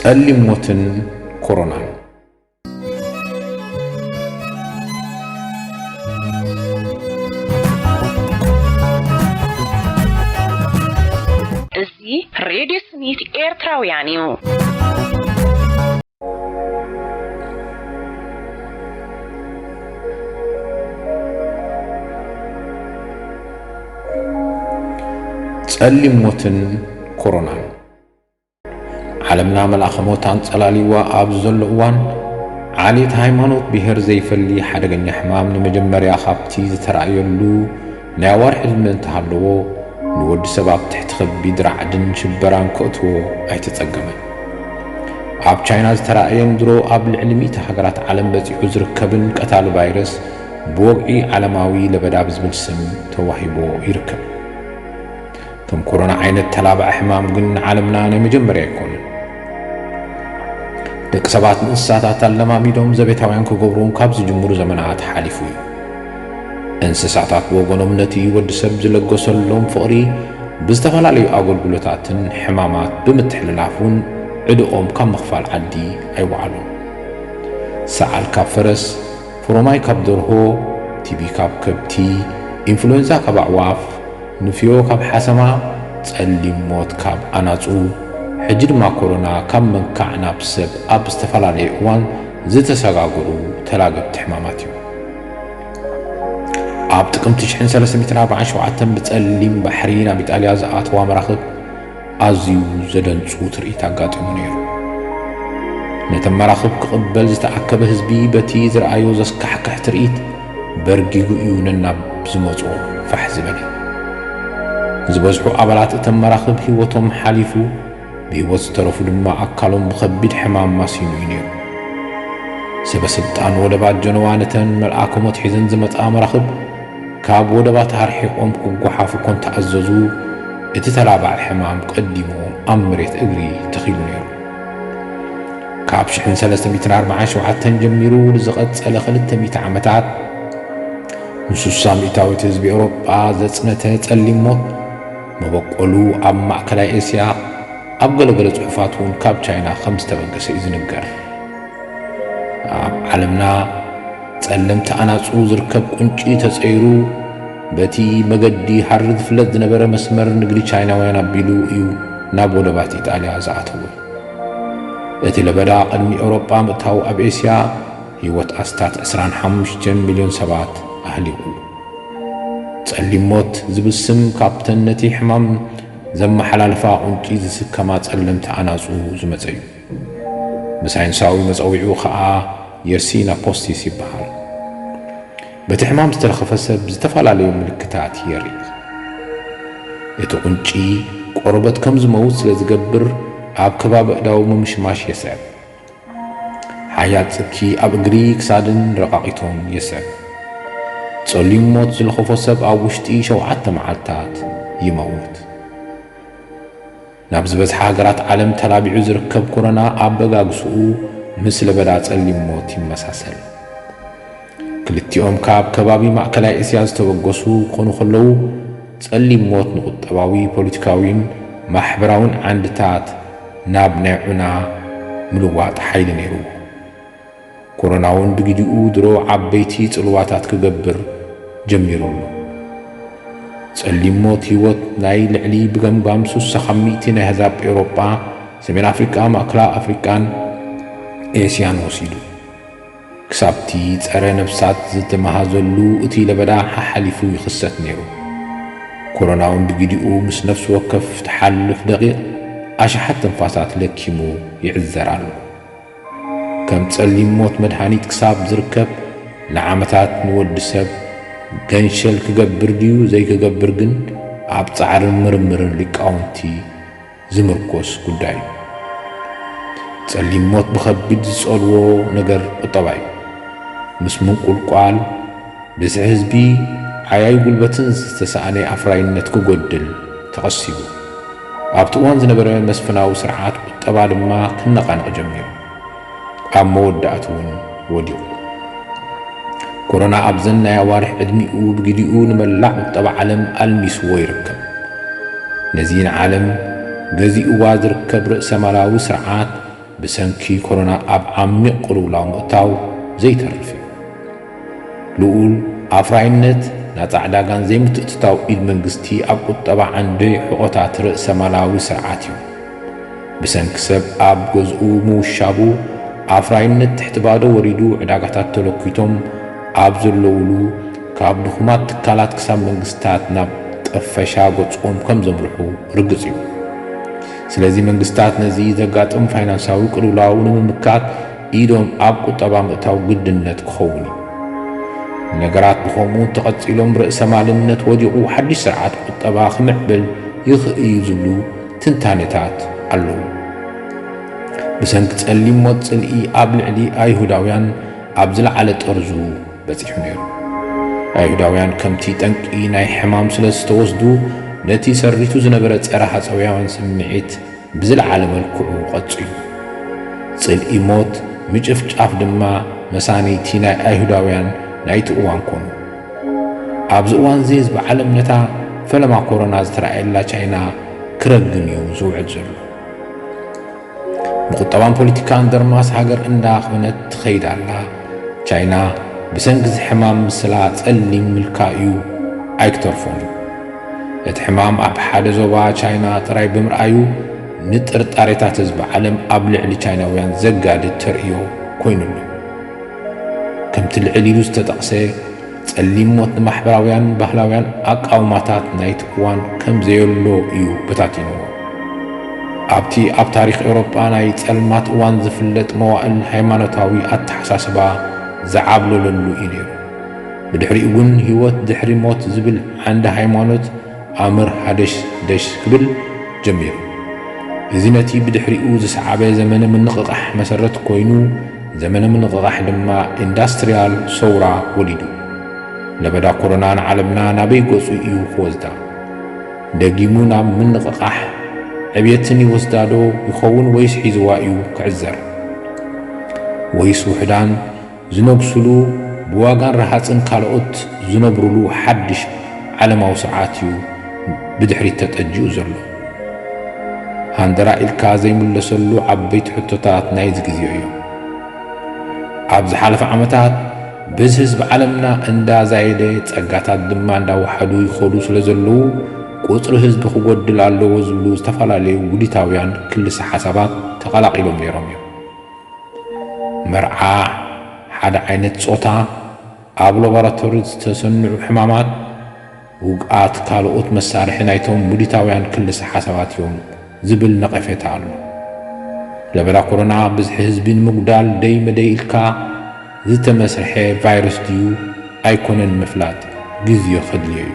ጸሊም ሞትን ኮሮናን። እዚ ሬድዮ ስኒት ኤርትራውያን እዩ። ጸሊም ሞትን ኮሮናን። ዓለምና መልኣኸ ሞት ኣንጸላልይዋ ኣብ ዘሎ እዋን፣ ዓሌት፣ ሃይማኖት፣ ብሄር ዘይፈሊ ሓደገኛ ሕማም ንመጀመርያ ካብቲ ዝተራእየሉ ናይ ኣዋርሕ ዕድመ እንተሃለዎ፣ ንወዲ ሰብ ኣብ ትሕቲ ከቢድ ራዕድን ሽበራን ከእትዎ ኣይተጸገመን። ኣብ ቻይና ዝተራእየን ድሮ ኣብ ልዕሊ ሚእቲ ሃገራት ዓለም በጺሑ ዝርከብን ቀታሊ ቫይረስ ብወግዒ ዓለማዊ ለበዳ ብዝብል ስም ተዋሂቦ ይርከብ። ከም ኮሮና ዓይነት ተላባዒ ሕማም ግን ንዓለምና ናይ መጀመርያ ኣይኮነን። ደቂ ሰባት ንእንስሳታት ኣለማሚዶም ዘቤታውያን ክገብርዎም ካብ ዝጅምሩ ዘመናት ሓሊፉ እዩ። እንስሳታት ብወገኖም ነቲ ወዲ ሰብ ዝለገሰሎም ፍቕሪ ብዝተፈላለዩ ኣገልግሎታትን ሕማማት ብምትሕልላፍ እውን ዕድኦም ካብ ምኽፋል ዓዲ ኣይወዓሉን። ሰዓል ካብ ፈረስ፣ ፍሮማይ ካብ ደርሆ፣ ቲቢ ካብ ከብቲ፣ ኢንፍሉዌንዛ ካብ ኣዕዋፍ፣ ንፍዮ ካብ ሓሰማ፣ ጸሊም ሞት ካብ ኣናጹ፣ ሕጂ ድማ ኮሮና ካብ መንካዕ ናብ ሰብ ኣብ ዝተፈላለየ እዋን ዝተሰጋገሩ ተላገብቲ ሕማማት እዩ። ኣብ ጥቅምቲ ሽሕን ሰለስተ ሚእትን ኣርባዓን ሸውዓተን ብጸሊም ባሕሪ ናብ ኢጣልያ ዝኣተዋ መራኽብ ኣዝዩ ዘደንጹ ትርኢት ኣጋጢሙ ነይሩ። ነተን መራኽብ ክቕበል ዝተኣከበ ህዝቢ በቲ ዝረኣዮ ዘስካሕክሕ ትርኢት በርጊጉ እዩ ነናብ ዝመጾ ፋሕ ዝበለ። ዝበዝሑ ኣባላት እተን መራኽብ ህይወቶም ሓሊፉ፣ ብህይወት ዝተረፉ ድማ ኣካሎም ብኸቢድ ሕማም ማሲኑ እዩ ነይሩ። ሰበ ስልጣን ወደባት ጀነዋ ነተን መልኣከ ሞት ሒዘን ዝመጻ መራኽብ ካብ ወደባት ኣርሒቖም ክጓሓፉ እኳ እንተኣዘዙ፣ እቲ ተላባዒ ሕማም ቀዲሙ ኣብ መሬት እግሪ ተኺሉ ነይሩ። ካብ ሽሕን ሰለስተ ሚእትን ኣርባዓን ሸውዓተን ጀሚሩ ንዝቐጸለ ክልተ ሚእቲ ዓመታት ንስሳ ሚእታዊት ህዝቢ ኤውሮጳ ዘጽነተ ጸሊም ሞት፣ መበቆሉ ኣብ ማእከላይ ኤስያ፣ ኣብ ገለገለ ጽሑፋት እውን ካብ ቻይና ከም ዝተበገሰ እዩ ዝንገር። ኣብ ዓለምና ጸለምቲ ኣናጹ ዝርከብ ቁንጪ ተጸይሩ፣ በቲ መገዲ ሃሪ ዝፍለጥ ዝነበረ መስመር ንግዲ ቻይናውያን ኣቢሉ እዩ ናብ ወደባት ኢጣልያ ዝኣተወ። እቲ ለበዳ ቅድሚ ኤውሮጳ ምእታው ኣብ ኤስያ ህይወት ኣስታት ዕስራን ሓሙሽተን ሚልዮን ሰባት ኣህሊቑ። ጸሊም ሞት ዝብል ስም ካብተን ነቲ ሕማም ዘመሓላልፋ ቁንጪ ዝስከማ ጸለምቲ ኣናጹ ዝመጸ እዩ። ብሳይንሳዊ መጸዊዒኡ ኸኣ የርሲና ፖስቲስ ይበሃል። በቲ ሕማም ዝተለኸፈ ሰብ ዝተፈላለዩ ምልክታት የርኢ። እቲ ቁንጪ ቆርበት ከም ዝመውት ስለ ዝገብር፣ ኣብ ከባቢ ኣእዳው ምምሽማሽ የስዕብ። ሓያል ጽኪ ኣብ እግሪ፣ ክሳድን ረቓቒቶን የስዕብ። ጸሊም ሞት ዝለኸፎ ሰብ ኣብ ውሽጢ ሸውዓተ መዓልታት ይመውት። ናብ ዝበዝሓ ሃገራት ዓለም ተላቢዑ ዝርከብ ኮሮና ኣበጋግስኡ ምስ ለበዳ ጸሊም ሞት ይመሳሰል። ክልቲኦም ካብ ከባቢ ማእከላይ እስያ ዝተበገሱ ክኾኑ ከለዉ፣ ጸሊም ሞት ንቁጠባዊ፣ ፖለቲካዊን ማሕበራውን ዓንድታት ናብ ናይ ዑና ምልዋጥ ሓይሊ ነይርዎ። ኮሮና እውን ብግዲኡ ድሮ ዓበይቲ ጽልዋታት ክገብር ጀሚሩ ኣሎ። ጸሊም ሞት ህይወት ናይ ልዕሊ ብገምጋም ሱሳ ካብ ሚእቲ ናይ ኣህዛብ ኤውሮጳ፣ ሰሜን ኣፍሪቃ፣ ማእከላ ኣፍሪቃን ኤስያን ወሲዱ። ክሳብቲ ጸረ ነፍሳት ዝተመሃዘሉ እቲ ለበዳ ሓሓሊፉ ይኽሰት ነይሩ። ኮሮና እውን ብግዲኡ ምስ ነፍሲ ወከፍ ትሓልፍ ደቂቕ ኣሽሓት ትንፋሳት ለኪሙ ይዕዘር ኣሎ። ከም ጸሊም ሞት መድሃኒት ክሳብ ዝርከብ፣ ንዓመታት ንወዲ ሰብ ገንሸል ክገብር ድዩ ዘይክገብር ግን ኣብ ጻዕርን ምርምርን ሊቃውንቲ ዝምርኮስ ጉዳይ እዩ። ጸሊም ሞት ብኸቢድ ዝጸልዎ ነገር ቁጠባ እዩ። ምስ ምንቁልቋል ብዝሒ ህዝቢ፣ ዓያዩ ጉልበትን ዝተሳእነ ኣፍራይነት ክጎድል ተቐሲቡ። ኣብቲ እዋን ዝነበረ መስፍናዊ ስርዓት ቁጠባ ድማ ክነቓነቕ ጀሚሩ። ኣብ መወዳእቱ እውን ወዲቑ። ኮሮና ኣብዘን ናይ ኣዋርሕ ዕድሚኡ ብግዲኡ ንመላእ ቁጠባ ዓለም ኣልሚስዎ ይርከብ። ነዚ ንዓለም ገዚእዋ ዝርከብ ርእሰማላዊ ስርዓት ብሰንኪ ኮሮና ኣብ ዓሚቕ ቅልውላው ምእታው ዘይተርፍ እዩ። ልኡል ኣፍራይነት፣ ናጻ ዕዳጋን ዘይምትእትታው ኢድ መንግስቲ ኣብ ቁጠባ ዓንዲ ሕቖታት ርእሰ ማላዊ ስርዓት እዩ። ብሰንኪ ሰብ ኣብ ገዝኡ ምውሻቡ ኣፍራይነት ትሕቲ ባዶ ወሪዱ፣ ዕዳጋታት ተለኪቶም ኣብ ዘለውሉ፣ ካብ ድኹማት ትካላት ክሳብ መንግስታት ናብ ጠፈሻ ገጾም ከም ዘምርሑ ርግጽ እዩ። ስለዚ መንግስታት ነዚ ዘጋጥም ፋይናንሳዊ ቅልውላው ንምምካት ኢዶም ኣብ ቁጠባ ምእታው ግድነት ክኸውን እዩ። ነገራት ብኸምኡ እንተቐጺሎም ርእሰ ማልነት ወዲቑ ሓድሽ ስርዓት ቁጠባ ክምዕብል ይኽእል እዩ ዝብሉ ትንታነታት ኣለዉ። ብሰንኪ ጸሊም ሞት ጽልኢ ኣብ ልዕሊ ኣይሁዳውያን ኣብ ዝለዓለ ጠርዙ በጺሑ ነይሩ። ኣይሁዳውያን ከምቲ ጠንቂ ናይ ሕማም ስለ ዝተወስዱ፣ ነቲ ሰሪቱ ዝነበረ ጸረ ሃጸውያውያን ስምዒት ብዝለዓለ መልክዑ ቀጽዩ። ጽልኢ ሞት፣ ምጭፍጫፍ ድማ መሳነይቲ ናይ ኣይሁዳውያን ናይቲ እዋን ኮኑ። ኣብዚ እዋንዚ ህዝቢ ዓለም ነታ ፈለማ ኮሮና ዝተራእየላ ቻይና ክረግም እዩ ዝውዕል ዘሎ። ብቁጠባን ፖለቲካን ደርማስ ሃገር እንዳኾነት ትኸይድ ኣላ። ቻይና ብሰንኪ እዚ ሕማም ምስላ ጸሊም ምልካዩ ኣይክተርፎን እዩ። እቲ ሕማም ኣብ ሓደ ዞባ ቻይና ጥራይ ብምርኣዩ፣ ንጥርጣሬታት ህዝቢ ዓለም ኣብ ልዕሊ ቻይናውያን ዘጋድድ ተርእዮ ኮይኑ ኣሎ። ከምቲ ልዕል ኢሉ ዝተጠቕሰ፣ ጸሊም ሞት ንማሕበራውያን ባህላውያን ኣቃውማታት ናይቲ እዋን ከም ዘየሎ እዩ በታቲንዎ። ኣብቲ ኣብ ታሪኽ ኤውሮጳ ናይ ጸልማት እዋን ዝፍለጥ መዋእል ሃይማኖታዊ ኣተሓሳስባ ዝዓብለለሉ እዩ ነይሩ። ብድሕሪኡ ግን ህይወት ድሕሪ ሞት ዝብል ዓንዲ ሃይማኖት ኣምር ሃደሽ ደሽ ክብል ጀሚሩ። እዚ ነቲ ብድሕሪኡ ዝሰዓበ ዘመነ ምንቕቓሕ መሰረት ኮይኑ፣ ዘመነ ምንቕቓሕ ድማ ኢንዳስትሪያል ሰውራ ወሊዱ። ለበዳ ኮሮና ንዓለምና ናበይ ገጹ እዩ ክወስዳ? ደጊሙ ናብ ምንቕቓሕ ዕብየትን ይወስዳዶ ይኸውን ወይስ ሒዝዋ እዩ ክዕዘር? ወይስ ውሕዳን ዝነግሱሉ ብዋጋን ረሃጽን ካልኦት ዝነብሩሉ ሓድሽ ዓለማዊ ስርዓት እዩ ብድሕሪት ተጠጂኡ ዘሎ? ሃንደራ ኢልካ ዘይምለሰሉ ዓበይቲ ሕቶታት ናይዚ ግዜ እዮም። ኣብ ዝሓለፈ ዓመታት ብዝሒ ህዝቢ ዓለምና እንዳዛየደ፣ ጸጋታት ድማ እንዳወሓዱ ይኸዱ ስለ ዘለዉ፣ ቁጽሪ ህዝቢ ክጎድል ኣለዎ ዝብሉ ዝተፈላለዩ ውዲታውያን ክልሰ ሓሳባት ተቐላቒሎም ነይሮም እዮም። መርዓ፣ ሓደ ዓይነት ጾታ፣ ኣብ ላቦራቶሪ ዝተሰንዑ ሕማማት፣ ውግኣት ካልኦት መሳርሒ ናይቶም ውዲታውያን ክልሰ ሓሳባት እዮም ዝብል ነቐፌታ ኣሎ። ለበዳ ኮሮና ብዝሒ ህዝቢ ንምጉዳል ደይ መደይ ኢልካ ዝተመስርሐ ቫይረስ ድዩ ኣይኮነን ምፍላጥ ግዜ ከድልዮ እዩ።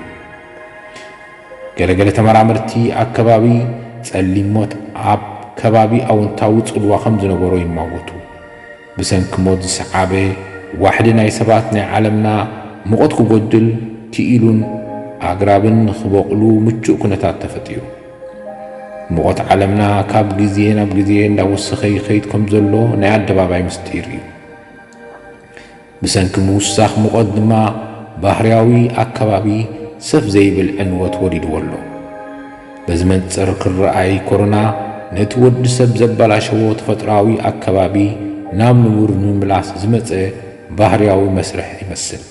ገለገለ ተመራመርቲ ኣከባቢ ጸሊም ሞት ኣብ ከባቢ ኣወንታዊ ጽልዋ ከም ዝነበሮ ይማጎቱ። ብሰንኪ ሞት ዝሰዓበ ዋሕዲ ናይ ሰባት ናይ ዓለምና ሙቐት ክጎድል ክኢሉን ኣግራብን ንኽበቑሉ ምቹእ ኩነታት ተፈጢሩ። ሙቐት ዓለምና ካብ ግዜ ናብ ግዜ እንዳወሰኸ ይኸይድ ከም ዘሎ ናይ ኣደባባይ ምስጢር እዩ። ብሰንኪ ምውሳኽ ሙቐት ድማ ባህርያዊ ኣከባቢ ሰፍ ዘይብል ዕንወት ወሪድዎ ኣሎ። በዚ መንጽር ክረኣይ፣ ኮሮና ነቲ ወዲ ሰብ ዘበላሸዎ ተፈጥሮኣዊ ኣከባቢ ናብ ንቡር ንምምላስ ዝመጸ ባህርያዊ መስርሕ ይመስል።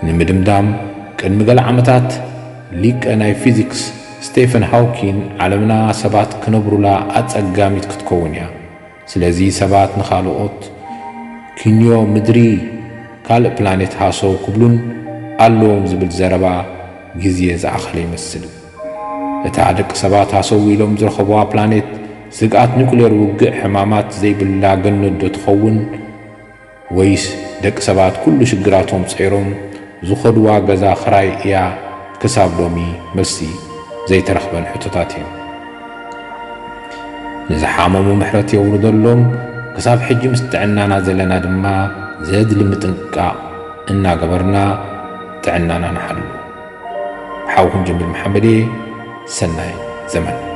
ንምድምዳም፣ ቅድሚ ገለ ዓመታት ሊቀ ናይ ፊዚክስ ስቴፈን ሃውኪን፣ ዓለምና ሰባት ክነብሩላ ኣጸጋሚት ክትከውን እያ። ስለዚ ሰባት ንኻልኦት ክንዮ ምድሪ ካልእ ፕላኔት ሃሰው ክብሉን ኣለዎም ዝብል ዘረባ ግዜ ዝኣኸለ ይመስል። እታ ደቂ ሰባት ሃሰው ኢሎም ዝረኸብዋ ፕላኔት ስግኣት ኒኩሌር ውግእ ሕማማት ዘይብላ ገነት ዶ ትኸውን? ወይስ ደቂ ሰባት ኩሉ ሽግራቶም ጸይሮም ዝኸድዋ ገዛ ክራይ እያ? ክሳብ ሎሚ መልሲ ዘይተረኽበን ሕቶታት እየን። ንዝሓመሙ ምሕረት የውርደሎም። ክሳብ ሕጂ ምስ ጥዕናና ዘለና ድማ ዘድሊ ምጥንቃቕ እናገበርና ጥዕናና ንሓሉ። ሓውኩም ጀሚል መሓመድ እየ። ሰናይ ዘመን።